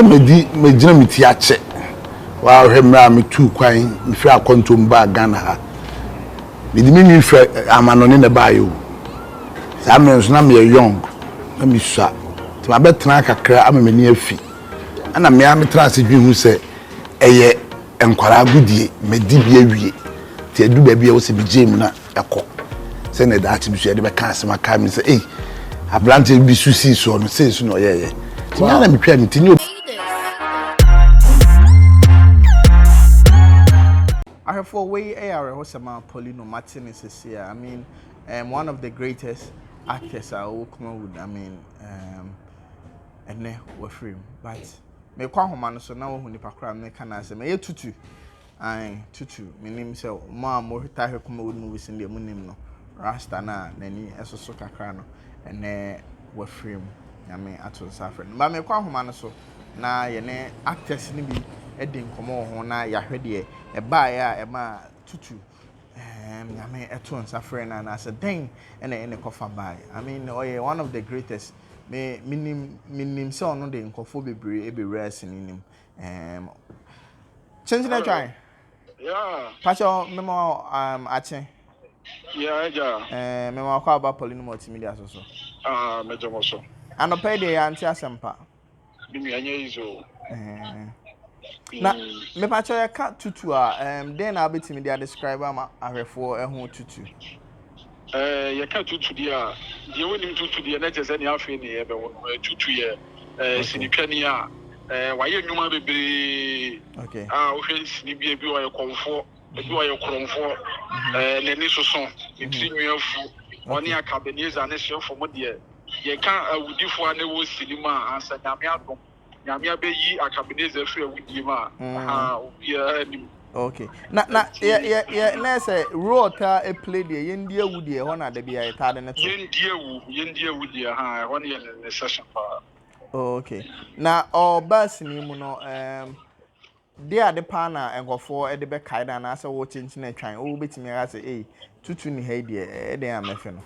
Madi magyina me ti akyɛ. Woahwɛ mmerɛ a metuu kwan mefiri akwantuo mu baa Ghana ha. Mede me nwi firi amanɔne na ɛbaeɛ o. Saa mmerɛ nso na meyɛ young, na mesua. Nti mabɛtena kakra ama m'ani afi. Ɛna me ara metena ase dwen ho sɛ ɛyɛ nkwadaa agodie, madi bi awie. Nti adu baabi a ɛwɔ sɛ megyae mu na ɛkɔ. Sɛnea daakye bi so yɛde bɛka asɛm akae me sɛ, ei, aberanteɛ bi so sii soɔ no, sei so na ɔyɛeɛ. Nti me ara na metwaa me ti ne Ahwɛfoɔ wei yɛ awerɛhosɛm a Paulino mate no sesie a, I mean um, one of the greatest actors a ɔwɔ Kumawood, I mean um, ɛnɛ wafiri mu but mekɔ ahoma no so na wahu nipa koraa meka no asɛm ɛyɛ tutu Ae, Tutu, menim sɛ mo a motaa hwɛ Kumawood movies no deɛ monim no. Rasta no a n'ani soso kakra no, ɛnnɛ wafiri mu. Nyame ato nsa afrɛ no. But mekɔ ahoma no so na yɛne actors no bi adi nkɔmmɔ wɔ ho na yɛahwɛ deɛ ɛbaeɛ a ɛmaa Tutu ɛɛm Nyame too nsa frɛɛ no anaasɛ dɛn na ɛne no kɔfa baeɛ. I mean, ɔyɛ one of the greatest. Me, menim, menim sɛ ɔno de nkurɔfoɔ bebree bɛwuraa sini no mu. Ɛɛm, Kyenkyen atwan. Yeah. Pacho mema um, akye. Yeah, agya. Eh, mema wakɔ aba Paulino Multimedia so so. Ah, megye mo so. Anɔpa yi deɛ yɛante asɛm pa. Me nua nyɛ easy o. Eh. Na mm. mepa kyɛ yɛka tutu a, um, dɛn na wobɛtumi de adescribe ama ahwɛfoɔ ɛho tutu? Eh, yɛka tutu deɛ a, deɛ wonim tutu deɛ na kyerɛ sɛ nea afei ne yɛbɛwo no. Eh, tutu yɛ eh, sinitwani a eh, wayɛ nnwuma bebree a wohwɛ sini bi ebi ɔyɛ kɔmfoɔ, ebi ɔyɛ korɔmfoɔ, mhm. eh, n'ani soso, ne mhm. tiri nwi afu, ɔne Akabenezer ne Serefo mo deɛ yɛka awudifoɔ a na ɛwɔ sini mu a ansa Nyame adom Nyame abɛyi Akabenezer afiri awudie mu a, mm. aha, obiara nim. Okay. Na na yɛ yɛ yɛ na sɛ role taa play deɛ yɛn di awu deɛ ɛhɔ na dabi a yɛtaa de ne to. Yɛn di awu yɛn di awu deɛ ha ɛhɔ ne yɛ ne ne session paa. Oh, okay. Na ɔbaa sini mu no um, de ade paa na nkurɔfoɔ de bɛkae no anaasɛ wɔkyenkyen atwan wobɛtumi aka sɛ ei tutu ne ha yi deɛ ɛdɛn a mɛfɛ no.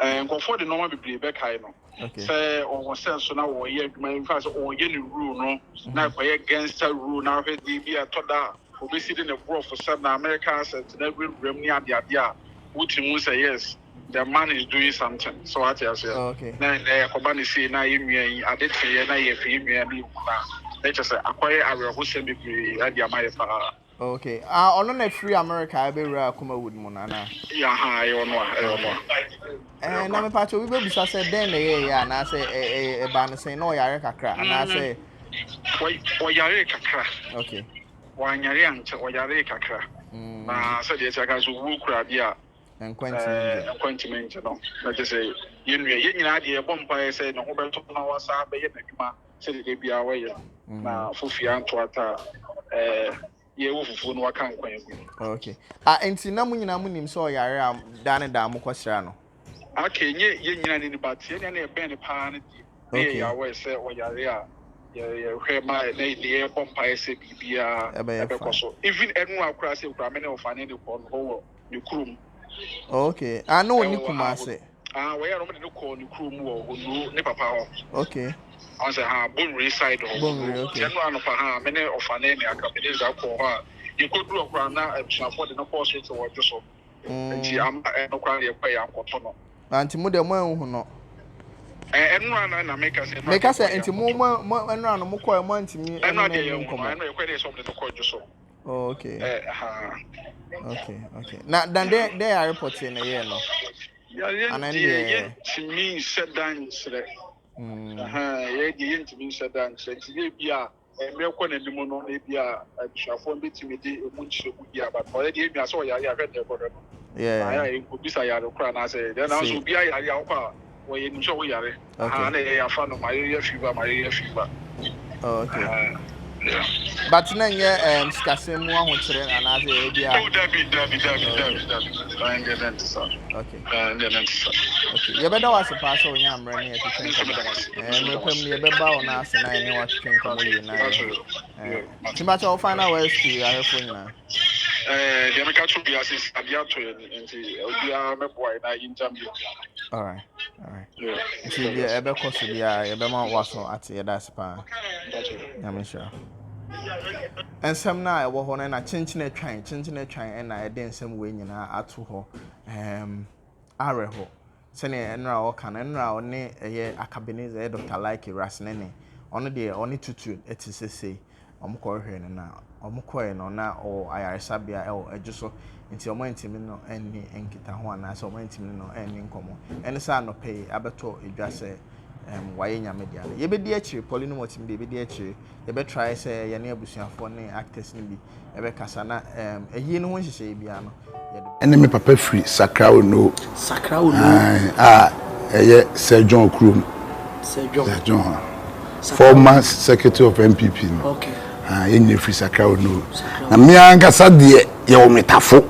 Eh, nkurɔfoɔ de nneɛma bebree bɛkae no sɛ ɔwɔ sɛ so na wɔyɛ adwuma in fact ɔyɛ ne role no na ɛkɔyɛ gangster role na ahwɛ deɛ bi a ɛtɔ da a obɛsi de ne borɔfo sɛm na American accent na awurawura mu ne adeade a wotumi hu sɛ yes the man is doing something so wate aseɛ na ɛnɛ ɛkɔba ne sei na yɛ nua yi ade teeɛ na yɛfɛ yɛ nua no yɛwu no a na kyerɛ sɛ akɔyɛ awerɛhosɛm bebree ade ama yɛ paa. Okay. Ah, ɔno na firi America ɛbɛwura Kumawood mu no anaa? Yeah, ha, ɛyɛ ɔno a, ɛyɛ ɔno a. Eh, na mepa kyɛ obi bɛbisa sɛ dɛn na ɛyɛɛyɛ anaasɛ ɛbaa no sɛn na ɔyare kakra mm. anaasɛ. Ɔyare kakra. Okay. Wanyare ankyɛ, ɔyare kakra. Mm. Na sɛdeɛ ɛsɛ aka sɛ owuo kura adeɛ a nkwa ntumi ngye. Nkwa ntumi ngye no. Na kyɛ sɛ yɛn nua, yɛn nyinaa deɛ yɛbɔ mpaeɛ sɛ ne ho bɛtɔ na wasa bɛyɛ n'adwuma sɛdeɛ da biara wɔyɛ no mm. na fofie anto ata a ɛɛ yɛwɔ fufuo no waka nkwan agu. Okay. Ah, nti na mo nyinaa mo nim sɛ ɔyare a daa ne daa mo kɔsra no? Okay, nye yɛn nyinaa ne nipa te yɛn nea ɛbɛn ne paa no deɛ ne yɛ yawɔ sɛ ɔyare a yɛhwɛ ma na ne yɛbɔ mpaeɛ sɛ biribiara ɛbɛkɔ so even ɛnu akora sɛ kura me ne ɔfa ne ne kɔ no hɔ wɔ ne kurom. Okay, ah na ɔni Kumase. Ah, wɔyɛ no wɔde no kɔɔ ne kurom wɔ Onuru ne papa hɔ. Okay. Ɔn sɛ ha Bonwire side hɔ. Bonwire, okay. Nti ɛno anɔpa ha me ne ɔfane ne Akabenezer kɔɔ hɔ a yɛkɔduru hɔ koraa na abusuafoɔ de no kɔɔ hospital wɔ Dwoso. Nti ama ɛno koraa deɛ yɛkɔɛ yɛankɔto no. Na nti mo deɛ mo anhu no. Ɛno ara na meka sɛ. Meka sɛ nti mo mo mo ɛno ara no mo kɔɛ mo antumi ɛne no anni nkɔmmɔ. Ɛno yɛkɔɛ deɛ sɛ wɔde no kɔɔ Dwoso. Oh, okay. Eh, ha. Okay, okay. Na na dɛ dɛ yare pɔtee na ɛyɛɛ no. Yare deɛ yɛntumi nhyɛ da nkyerɛ. Mm. Yɛ deɛ yɛntumi nhyɛ da nkyerɛ nti yɛ bi a mmerɛ kɔ n'anim no na ebi a abusuafoɔ no bɛtumi de emu nkyerɛmu bi aba. Ɔyɛ deɛ enua sɛ ɔyare ahwɛ deɛ ɛkɔhwɛ no. Yeah. Na yɛ nkɔbisa yare koraa anaasɛ deɛ nanso obi ayare a wokɔ a wɔyɛ nim sɛ woyare. Okay. Na yɛ yɛafa no malaria fever malaria fever. Oh, okay. Yeah. But na nyɛ um, sikasɛm mu ahokyerɛ anaasɛ ebi a. Oh, dabi dabi dabi dabi dabi. Ɛn deɛ nɛnte sa. Okay. Ɛn deɛ nɛnte sa. Okay. Yɛbɛda wo ase paa sɛ wonya mmerɛ ne yɛtwetwe nkɔmmɔ. Mmerɛ pam no yɛbɛba wo no ase na yɛne woatwetwe nkɔmmɔ yie na yɛ. Nti mpakyɛ wo final words to ahwɛfoɔ nyinaa. Eh, deɛ meka kyerɛ obiara sɛ adeɛ atɔ yɛn ani nti obiara mɛboa yɛn na yɛngyam yɛn nua no. Alright, alright. Nti deɛ ɛbɛkɔ so biara yɛbɛma waso ate yɛda ase paa. Nyame nhyira. Nsɛm no a ɛwɔ hɔ no na kyenkyene atwan kyenkyene atwan ɛna ɛde nsɛm wei nyinaa ato hɔ. Um, awerɛho. Sɛdeɛ nnora a ɔka no, nnora a ɔne ɛyɛ Akabenezer, ɛyɛ Doctor Laike Rasnene, ɔno deɛ ɔne Tutu te sesei, wɔn kɔhwehwɛɛ no na wɔn kɔɛ no na ɔwɔ ayaresabea ɛwɔ Adwo so, nti wɔn antumi ne no anni nkitaho anaasɛ wɔn antumi ne no anni nkɔmmɔ. Ɛne sɛ anɔpa yi abɛtɔ dwa sɛ ɛɛm wayɛ Nyame dea no. Yɛbɛdi akyire, Pauline Mortim deɛ yɛbɛdi akyire, yɛbɛ try sɛ yɛne abusuafoɔ ne actors no bi ɛbɛkasa na ɛɛm ayie no ho nhyehyɛeɛ biara no yɛde. Ɛne me papa firi Sakra Ono. Sakra Ono. Ae, a ɛyɛ Sir John kurom. Sir John. Sir John. Former secretary of NPP no. Okay. Ah, yɛn nyinaa firi Sakra Ono. Na me ankasa deɛ yɛwɔ me tafo.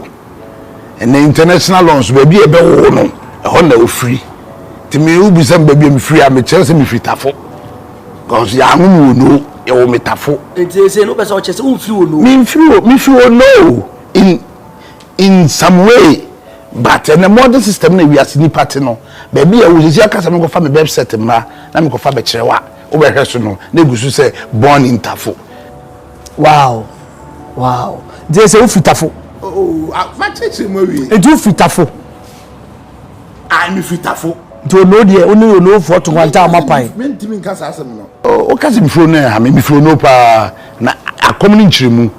Ɛnɛ international law nso baabi a ɛbɛwo no ɛhɔ na ofiri. Nti me wobisa me baabi a mefiri a mekyerɛ sɛ mefiri tafo. Because yɛanwo me wɔ no, yɛwɔ me tafo. Nti ese no wopɛ sɛ ɔkyerɛ sɛ womfiri wɔ no? Memfiri wɔ, mefiri wɔ no in in some way but ɛnɛ modern system na wiase nipa te no baabi a wɔ sisi aka sɛ menkɔfa me birth cert mmra na mekɔfa bɛkyerɛ wo a wobɛhwɛ so no na egu so sɛ born in Tafo. Wow wow nti ese wofiri Tafo? Oh, makyerɛkyerɛ mu awie. Nti wofiri Tafo? Ah, mefiri Tafo. Nti Ono deɛ, wo ne Onofoɔ to nkwanta a moapae. Mentumi nka saa asɛm no. Woka sɛ mefiri Ono ɛha me, mefiri Ono paa, na akɔm no nkyerɛmu.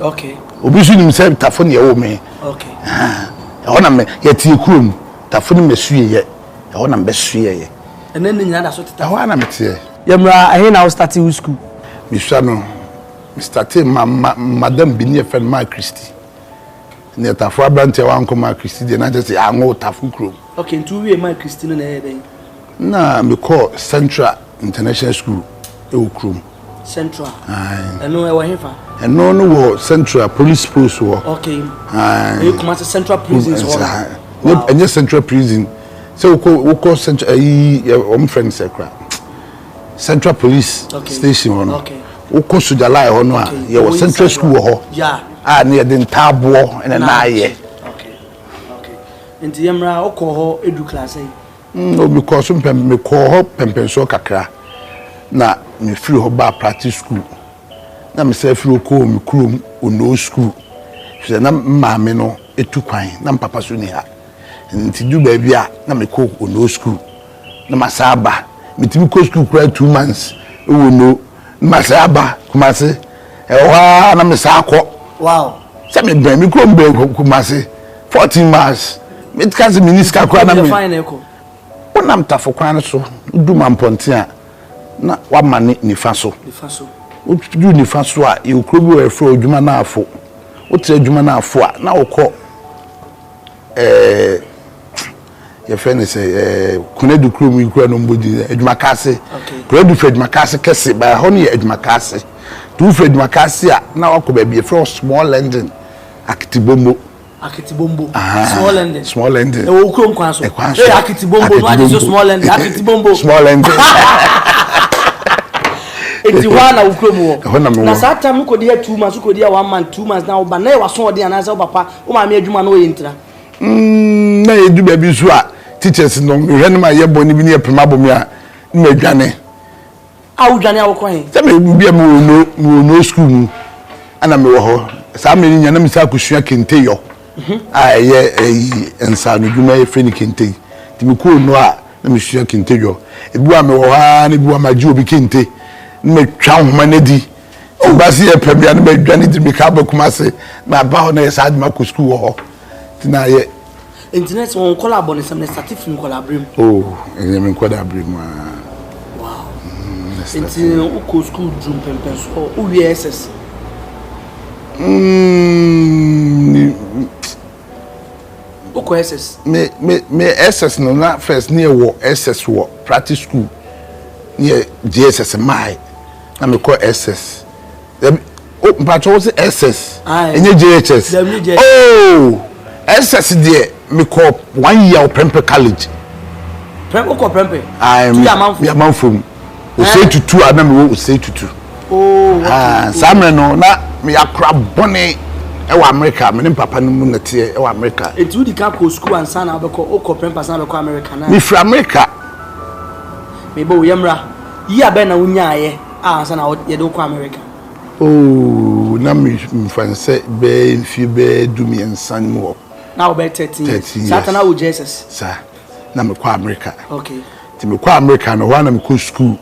Okay. Obi nso nim sɛ Tafo na ɛwoo me. Okay. Ɛhɔ na me, yɛte kurom, Tafo no mɛsuiɛ, ɛhɔ na mebɛsuiɛ. Ɛnɛ ne nyinaa da so te Tafo. Ɛhɔ ara na meteɛ. Yɛmmra, ɛhe na wo startee wo sukuu? Mesua no, me startee ma, ma, madam bi ne yɛfrɛ no Maa Christy. Neɛ Tafo aberanteɛ wankɔ maa Christy deɛ na kyerɛ sɛ yɛanwo Tafo kurom. Ok, nti wo wie maa Christy no na ɛyɛɛ dɛn? Na me kɔɔ Central International School ɛwɔ kurom. Central? Aye. Ɛno ɛwɔ hefa? Ɛno no wɔ Central Police Post hɔ. Ok. Aye. Ɛyɛ Kumasi Central Prisons hɔ no. Wow. Ɛnyɛ Central Prison. Sɛ wokɔ wokɔ Central ɛyi wɔn frɛ no sɛ kora. Central Police okay. Station hɔ no. Okay. Wokɔ Soja Line hɔ no a, okay. yɛwɔ Central School wɔ hɔ. Yeah. A ne yɛde ntaaboɔ na na ayɛ. Okay. Okay. Nti yɛmmra wokɔ hɔ edu class yi. Mm, mekɔɔ so mpɛm mekɔɔ hɔ pɛmpɛnsoɔ kakra na mefiri hɔ baa practice school na mesan firi hɔ kɔɔ me kurom Onoo school sɛ na maame no etu kwan na mpapa so ni ha nti du baabi a na mekɔ Onoo school na masan aba. Metumi kɔ sukuu koraa 2 months wɔ no na masan aba Kumase. Ɛwɔ hɔ ara na mesan akɔ. Wow. Sɛ mebɛn me kurom bɛn Kumase 14 miles. Meka sɛ menni sika koraa na me. Wonam Tafo kwan no so du Mampɔnten a na wama ne nifa so. Wodu nifa so a yɛwɔ kuro bi wɔ yɛfrɛ Odwuma Naafo. Wotra Adwuma Naafo a na wokɔ ɛɛ yɛfrɛ no sɛ ɛɛ Konadu kurom yi kura no mbɔ din Adwumakaase. Konadu fɛ Adwumakaase kɛse baa hɔ no yɛ Adwumakaase. Nti wofiri Adwumakaase a na wakɔ baabi yɛfrɛ hɔ Small London Akitibombo. Akitibombo. Small London. Small London. Ɛwɔ kurom kwan so. Ɛkwan so. Ee Akitibombo no agye so Small London Akitibombo. Small London. Eti hɔ a na wo kurom wɔ. Ɛhɔ na mewɔ. Na saa tam kɔdi yɛ 2 months kɔdi yɛ one month 2 months na wo ba na yɛ waso ɔden anaasɛ wo papa wo maame adwuma na ɔyɛ ntira. Na yɛdu baabi nso a teachers no mehwɛ no ma yɛ bɔne bi ne yɛpem abɔ me a na madwane. A wodwane a wokɔ he? Sɛ me bi a mewɔ no mewɔ no school mu ɛna mewɔ hɔ saa mmerɛ no nyinaa na mesan akɔsua kente yɔ a ɛyɛ ɛyi nsaano dwuma yɛfrɛ no kente yi nti mekɔɔ no a na mesua kente yɔ ebi wɔ a mewɔ hɔ ara na ebi wɔ a magye obi kente na matwa nhoma no adi nti ba se yɛpɛ me a na madwane de mmirika aba Kumase na aba hɔ na yɛ saa de makɔ school wɔ hɔ nti na ayɛ. Nti na sɛ wɔn nkɔla abɔnesɛm no starte firi nkɔla abere mu. Oh, ɛnyɛ me nkɔla abere mu aa. Wow. Nti wokɔ school duru mpɛmpɛnsoɔ, wowie SS? Wokɔ SS? Me SS no na first ne yɛwɔ SS wɔ practice school ne yɛ JSS mae na mekɔ SS. Mpatsɔ wo sɛ SS ɛnyɛ JHS? Oh, SS deɛ mekɔ one year wɔ Prempeh College. Wokɔ Prempeh? Ayi, mi amanfo mu. Osei Tutu a na mewɔ Osei Tutu. Oh, saa mmerɛ no na meyɛ akora bɔne. Ɛwɔ Amerika, me ne me papa no mu na teɛ ɛwɔ Amerika. Enti wodi kan kɔɔ sukuu ansa na wobɛkɔ, wokɔ prɛmpɛ ansa na wobɛkɔ Amerika na? Mefiri Amerika. Meba o, yɛmmra. Year bɛn na wonyaeɛ a ansa na yɛde wo kɔ Amerika? Oh, na me mfa no sɛ bɛyɛ mfie bɛyɛ 13 no mu hɔ. Na wobɛyɛ 13 years. 13 years. Saa ta na wɔ JSS? Saa, na mekɔ Amerika. Okay. Nti mekɔ Amerika no, hɔ a na mekɔ sukuu.